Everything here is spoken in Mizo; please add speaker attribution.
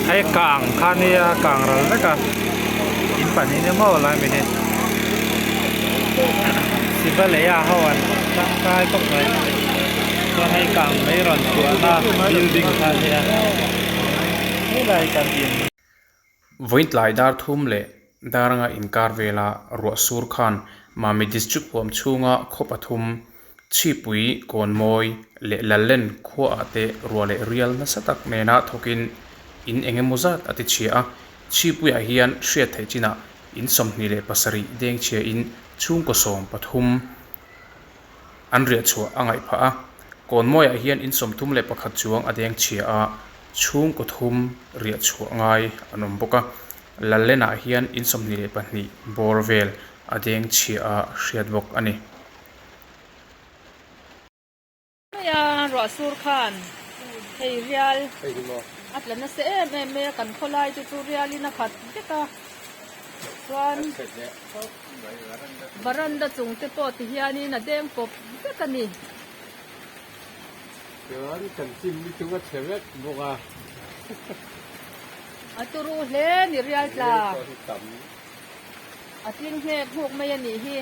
Speaker 1: Hei kang kha nia kang ral vek a in pahnih nia maw lai mai hi Sivalaya ho an tangkai khawp mai chuan hei kang mai rawn chhuahna building kha nia helai kan in.
Speaker 2: Vawitlai dar thum leh daranga inkar vela ruah sur khan Mami District huam chhunga khaw pathum Chhipui, Kawnmawi leh Lallen khuaah te ruah leh rial nasa tak nena thawkin in eng emaw zat a ti chhia a. Chhipuiah hian hriat theih chinah in 27 deng chhiain chhungkaw 13 an riah chhuah a ngaih phah a. Kawnmawiah hian in 31 chuang a deng chhia a, chhungkaw thum riah chhuah ngai an awm bawk a. Lallenah hian in 22 bawr vel a deng chhia a hriat bawk a ni.
Speaker 3: Maia ruah sur khan hei rial a tla nasa em em mai a, kan khawlai te chu rialin a khat vek a, chuan varanda chung te pawh ti hianin a deng pawp vek a ni.
Speaker 4: Chuan kan chim ni chung a chhe vek bawk a.
Speaker 3: A turu hle ni rial tla. A tling nghek nghuk mai a nih hi.